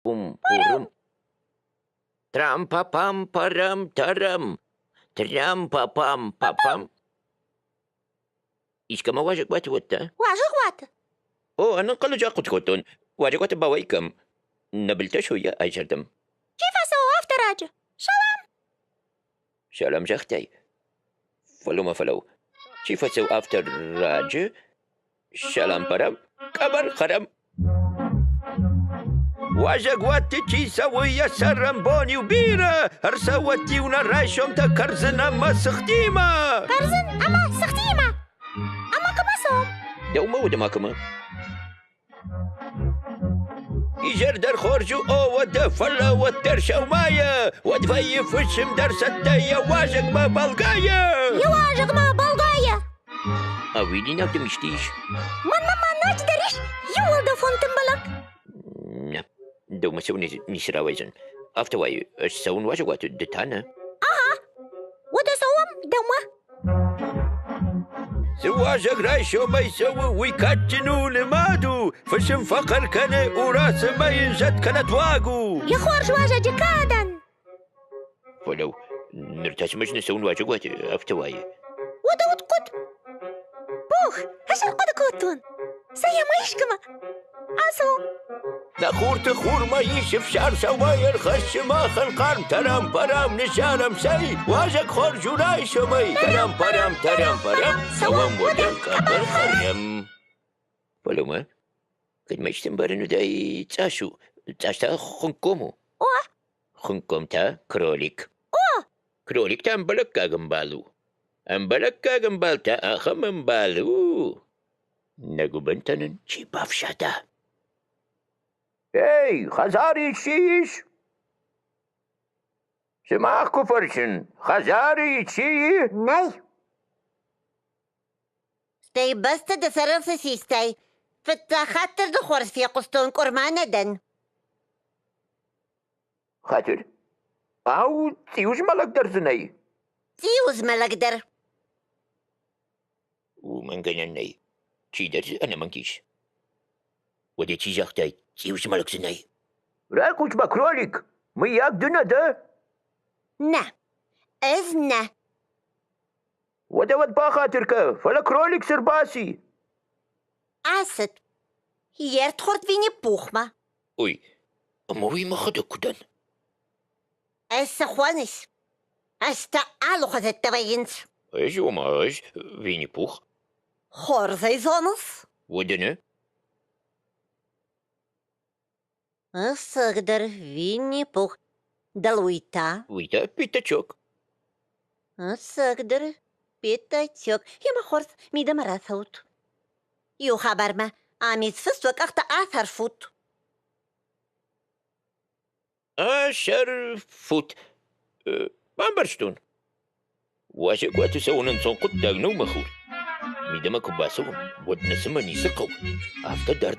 Пум пурум. Трам-па-пам-парам-тарам. Трям-па-пам-па-пам. Искӕмӕ уазӕгуаты уӕдта? Уазӕгуаты? О, ӕнӕнхъӕлӕджы ахъуыды кодтон. Уазӕгуаты бауай кӕм? Нӕ былтӕ сойӕ айзӕрдӕм. Чи фӕцӕуы афтӕ раджы? Салам! Салам загътай? Фӕлӕуу-ма, фӕлӕуу. Чи фӕцӕуы афтӕ раджы? Салам парам, къӕбӕр хӕрӕм. Уазӕгуаты чи цӕуы йӕ цӕрӕнбон-иу бирӕ, ӕрцӕуӕд-иу нӕ райсомтӕ кӕрдзын ӕмӕ цыхтимӕ. Кӕрдзын ӕмӕ цыхтимӕ. Ӕмӕ кӕмӕ цӕуӕм? Дӕумӕ уыд ӕмӕ кӕмӕ? Изӕр дӕр хорз у, о, уӕдӕ, фӕлӕ уӕддӕр сӕумӕйӕ, уӕд вӕййы фысым дӕр цӕттӕ йӕ уазӕгмӕ бӕлгӕйӕ. Йӕ уазӕгмӕ бӕлгӕйӕ. Ӕвидинаг дӕм исты ис? Мӕнмӕ ма ноджыдӕр ис иу уӕлдӕфон тымбылӕг. Нӕ, дӕумӕ цӕуын ницы рауайдзӕн. Афтӕ уайы, ӕз цӕуын уазӕгуаты, ды та нӕ. Ага, уӕдӕ цӕуӕм дӕумӕ. Цы уазӕг райсомӕй цӕуы, уый кадджын у, нымад у, фысым фӕхъӕр кӕны, ура, цымӕ йын зӕд кӕнӕ туаг у. Йӕ хорз уазӕджы кадӕн! Фӕлӕ ныр та цымӕ цӕуын уазӕгуаты, афтӕ уайы. Уӕдӕ уыд хъуыд. Бог, ӕз ӕрхъуыды кодтон. Цӕй ӕмӕ искӕмӕ ацу. Нӕ хурты хурмӕ ис ӕфсӕр сӕумӕй ӕрхӕссы махӕн хъарм тарам-парам нысанӕм цӕй уазӕг хорз у райсомӕй тарам-парам тарам-парам цӕуӕм уӕдӕ къӕбӕр хӕрӕм. Фӕлӕ ма кӕд ма исты ӕмбарын уыдаи цас у? Цас та хуынкъком у? О! Хуынкъком та кролик. О! Кролик та ӕмбӕлӕггаг ӕмбал у. Ӕмбӕлӕггаг ӕмбал та ахӕм ӕмбал у, Нӕ гуыбынтӕ нын чи бафсада? Эй, хӕдзары исчи ис? Сымах куы фӕрсын, хӕдзары исчи и? Нӕй. Стӕй бӕсты ды сӕрыл цы систай? Фыццаг хатт дӕр дзы хорз фехъуыстон, къуырма нӕ дӕн. Хатыр. Ау, цъиузмӕлӕг дӕр дзы нӕй? Цъиузмӕлӕг дӕр. Уымӕн гӕнӕн нӕй. Чидӕр дзы ӕнӕмӕнг ис. Уӕдӕ чи загътай, цъиузмӕлӕг дзы нӕй? Райхъус-ма, кролик, мыййаг ды нӕ дӕ? Нӕ, ӕз нӕ. Уӕдӕ уӕд бахатыр кӕ, фӕлӕ кролик цы рбаци? Ацыд. Йе рдхорд Винни-Пухмӕ. Ой, ӕмӕ уый мӕхӕдӕг куы дӕн. Ӕз цы хоныс? Ӕз та алыхуызӕттӕ вӕййынц. Ӕз ома ӕз Винни-Пух. Хорз ӕй зоныс? Уӕдӕ нӕ? Ӕцӕгдӕр Винни-Пух. Дӕл уый та? Уый та Пятачок. Ӕцӕгдӕр Пятачок. Емӕ хорз, мидӕмӕ рацӕут. Иу хабармӕ ам исфыст уӕ къӕхтӕ асӕрфут. Асӕрфут. Бамбӕрстон. Уазӕгуаты цӕуын ӕнцон хъуыддаг нӕу, мӕ хур. Мидӕмӕ куы бацӕуӕм, уӕд нӕ цымӕ ницы хъӕуы, афтӕ дард.